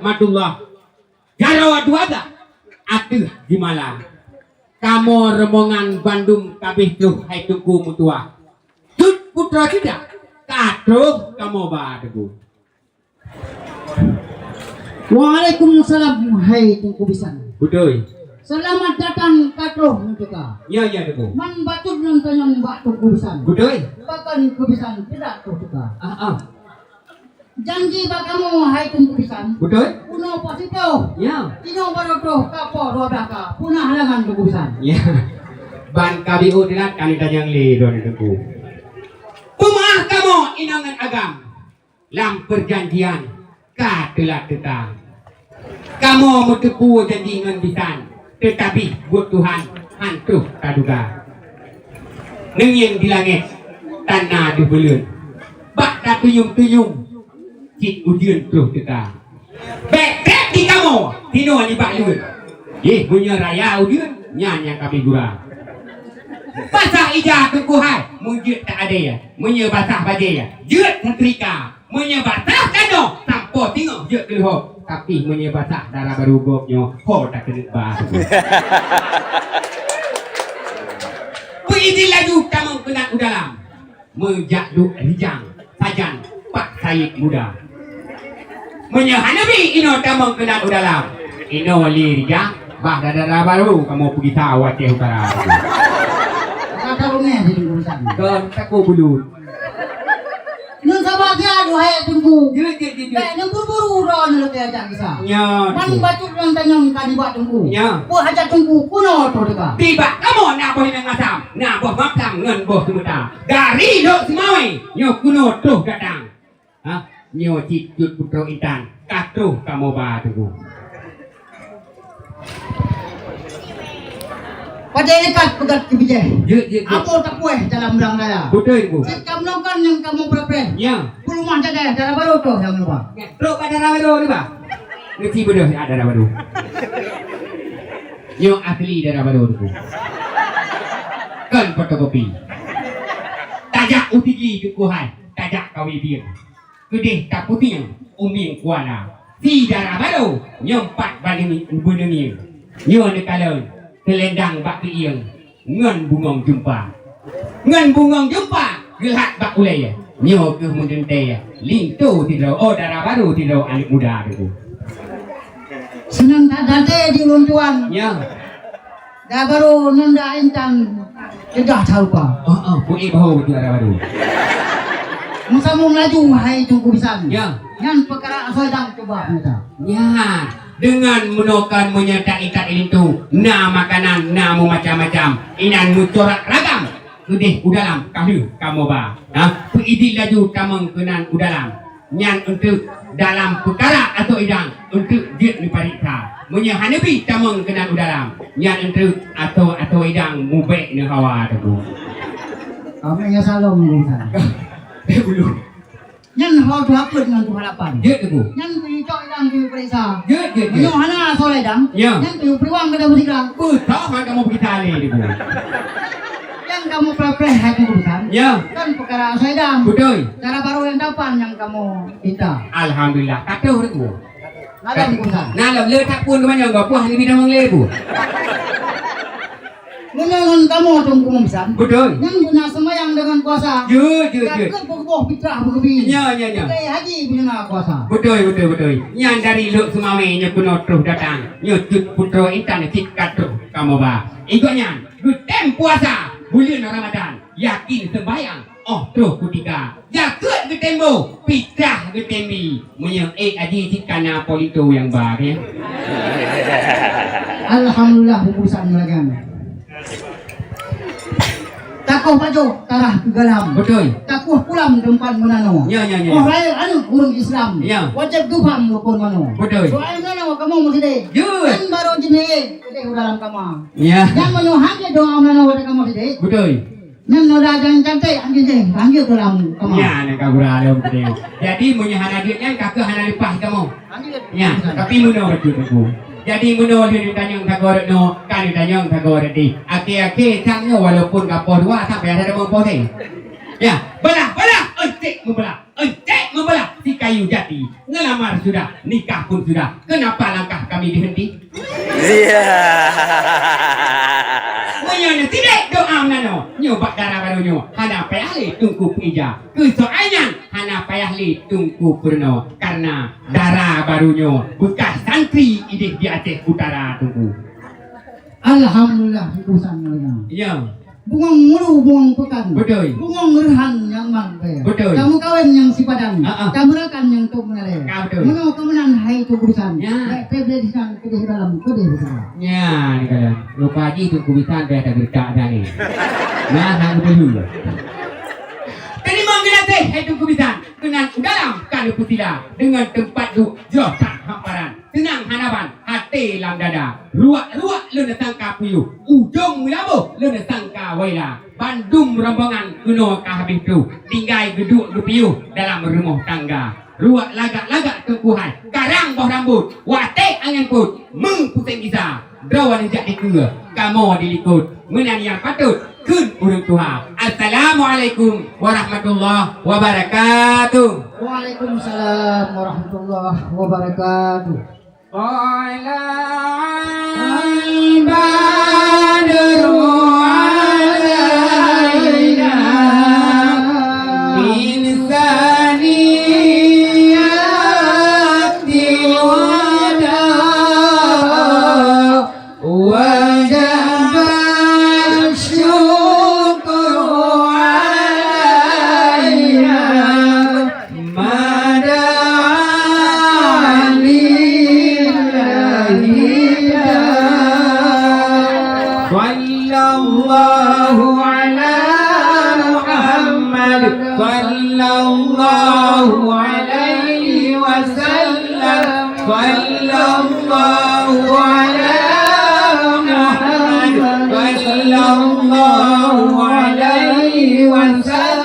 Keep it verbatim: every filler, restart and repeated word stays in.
Rahmatullah. Jaroe dua gak ateueh jeumala. Kamoe rombongan bandum ka abéh troh hai Teungku meutuah. Cut putroe ceudak ka troh kamoe ba Teungku. Waalaikumsalam, hai Teungku Bisan. Beutôi. Seulamat datang ka troh neuteuka. Ya, ya, Teungku. Man bacut nyang tanyong bak Teungku Bisan. Beutôi. Pakon Teungku Bisan tidak troh teuka. Ah, ah. Janji bak kamoe, hai Teungku Bisan. Beutôi. Bunoe poh siplôh. Ya. Inoe barô troh ka poh dua blah ka. Peue na halangan Teungku Bisan. Ya. Ban ka biôh teulat kami tanyong lé droeneuh Teungku. Peumeu'ah kamoe inong ngon agam. Lam peujanjian ka teulat teuka. Kamoe meuteupeue janji ngon bisan, teutapi buet Tuhan han troh taduga. Neungieng di langét, tan na deuh buleuen, bak tatunyueng-tunyueng cit ujeuen troh teuka. Bèk trép di kamoe, sinoe nibak luweue. Jih, meunyoe raya ujeuen, nyan nyang ka abéh gura. Basah ija Teungku hai, meujeuet tak adé, meunyoe basah bajèe, jeuet setrika. Meunyoe basah kanoe, sampoe singoh jeuet keu leuhob. Tapi meunyoe basah dara barô gob nyoe, ho takeuneuk ba. Peuidin laju tamong keunan u dalam. Meujak duek rijang, sajan pat sayeuep muda. Meunyoe hana bi inoe tamong keunan u dalam, inoe lé rijang, bah dara barô kamoe peugisa u Aceh Utara. Ka ka beungèh di urusan. Kon takot bulut. Ngon sabar siat, wahai Teungku. Jeuet, jeuet, jeuet, jeuet. Bèk ngon buru-buru droeneuh lôn ajak gisa. Nyo, Teungku. Man bacut nyang tanyong ka nibak Teungku. Nyo. Peue hajat Teungku, keunoe troh teuka. Nibak kamoe na boh inong asam, na boh makam ngon boh seumeuta. Dari Lhokseumawe, nyoe keunoe troh datang. Ha? Nyoe cit cut putroe intan, ka troh kamoe ba Teungku. Padahai leukat peugöt keu bijéh. Jeuet, jeuet, jeuet. Apo tapuéh dalam rang raya. Beutôi, Bu. Cit ka meunokon nyang kamoe preh-preh. Ya. Peuleumah jagai dara barô troh nyang luwa. Trok bak dara barô ni, Bah. Neuci beudôh siat dara barô. Nyoe asli dara barô tu. Kon fotokopi. Tajak u Sigi Teungku hai, tajak kawe bieng. Keudeh taputéng u mieng Kuala. Si dara barô nyoe pat bak beuneungieng. Nyoe neukalon seulendang bak keuieng ngon bungöng jeumpa. Ngon bungöng jeumpa geuhat bak ulèe. Nyoe keuh meuteuntèe linto sidroe, oh, dara barô sidroe aneuk muda tu. Seunang that até di ulôn tuan. Nyoe. Dara barô ngon dara intan ceudah sarupa. Oh, oh, peuék bahô beutôi dara barô. Meusambông laju hai Teungku Bisan. Ya. Nyan peukara asoe dang cuba peumita. Ya, deungon meunoe kon meunyoe ta ikat linto, na makanan, na meumacam-macam. Inan meucorak ragam, keudeh u dalam ka lheueh kamoe ba. Ha, peuidin laju tamong keunan u dalam. Nyan eunteuk dalam peukara asoe idang eunteuk jeuet neupareksa. Meunyoe hana bi tamong keunan u dalam, nyan eunteuk asoe-asoe idang mubèk neuh hawa Teungku. Kami nyang salom di sana. Eh, bulu. Nyan ho teuhapeuet ngon teuharapan. Jeuet, Teungku. Nyan keuh cok idang keuh pareksa. Jeuet, jeuet, jeuet. Meunyoe hana asoe idang, ya, nyan keuh peuluang keu dara beusigra. Beutôi, han kamoe peugita lé, Teungku. Nyang kamoe preh-preh hai Teungku Bisan. Ya. Kan peukara asoe idang. Beutôi. Dara barô nyang tampan nyang kamoe Inta. Alhamdulillah. Ka troh Teungku. Nalom kuasa. Nalom le that pun keumanyong gop puah ni bidang lé bu. Meunyoe ngon kamoe Teungku Imam Bisan. Beutôi. Nyang guna seumayang deungon puasa. Ya, ya, ya. Ka keuh beuboh fitrah beugeubri. Ya, ya, ya. Kai haji beuna kuasa. Beutôi, beutôi, beutôi. Nyan dari Lhokseumawe nyoe keunoe troh datang. Nyoe cut putroe intan cit ka troh kamoe ba. Ikot nyan, geutem puasa buleuen Ramadan. Yakin seumbayang. Oh, troh kutika, jakeuet geutem boh, fitrah geutem bi. Meunyoe ék haji cit ka na po linto nyang ba, ya. Alhamdulillah, urusan lagèe nyan. Takoh pajoh tarah keu galam. Beutôi. Takoh pulam teumpat meunanoe. Ya, ya, ya. Oh, rayeuk aneuk ureueng Islam. Ya. Wajéb geupaham rukon manoe. Beutôi. Soai meunanoe kamoe meusidéh. Jeuet. Kan barô jeuet keudeh u dalam kama. Ya. Nyang meunyoe han jeuet doa meunanoe watèe kamoe sidéh. Beutôi. Nyan noda nyang cantik, anjing jih, lanjut dalam kamar. Nyan ka gura lom tadi. Jadi, meunyoe hana duit nyan, ka keuh hana leupah kamoe. Lanjut. Nyan, tapi meunoe bacut Teungku. Jadi, meunoe lheueh neutanyong sagoe rot noe, ka neutanyong sagoe rot deh. Akhé-akhé, sang nyoe walaupun ka poh dua, sampai ada deungon poh seh. Ya, beulah, beulah, encik meubeulah, encik meubeulah, si kayu jati, ngelamar sudah, nikah Pun sudah, kenapa langkah kami dihenti? Iya. Meunyoe neusidék doa meunan nyoe, nyoe bak dara barô nyoe hana payah lé Teungku peuija. Keu soai nyan hana payah lé Teungku peurunoe, karena dara barô nyoe bekas santri idéh di Aceh Utara, Teungku. Alhamdulillah, Teungku Bisan ngon leumo. Ya. Bungong mulu bungong peukan. Beutôi. Bungong reuhan nyang mang bèe. Beutôi. Tameukawen nyang sipadan. Ha, ha. Tameurakan nyang tôb meunalèe. Ka, beutôi. Meunoe keumeunang hai Teungku Bisan. Ya. Bèk peubleh disan keudeh dalam keudeh luwa. Nya, ni kalian. Rupa jih Teungku Bisan dah ada berkah dah ni. Nah, hang beutôi. Teurimong geunaséh hai Teungku Bisan. Keunan u dalam ka neupeusila deungon teumpat duek jroh that hamparan. Seunang hana ban até lam dada. Ruak-ruak lôn sangka puyôh, ujông meulaboh lôn sangka waila. Bandum rombongan keunoe ka habéh troh, tinggai geuduek geupiôh dalam rumoh tangga. Ruak lagak-lagak teungku hai, karang boh rambôt, watèe angén pôt, meupuseng gisa. Droeneuh jak dikeue, kamoe dilikôt. Meunan nyang patôt kheun ureueng tuha. Assalamualaikum warahmatullahi wabarakatuh. Waalaikumsalam warahmatullahi wabarakatuh. Qala al-badru alaina min saniyati wada. Wajaba syukru alaina ma da'a lillahi da. Sallallahu ala Muhammad, sallallahu alaihi wasallam. Sallallahu ala Muhammad, sallallahu alaihi wasallam.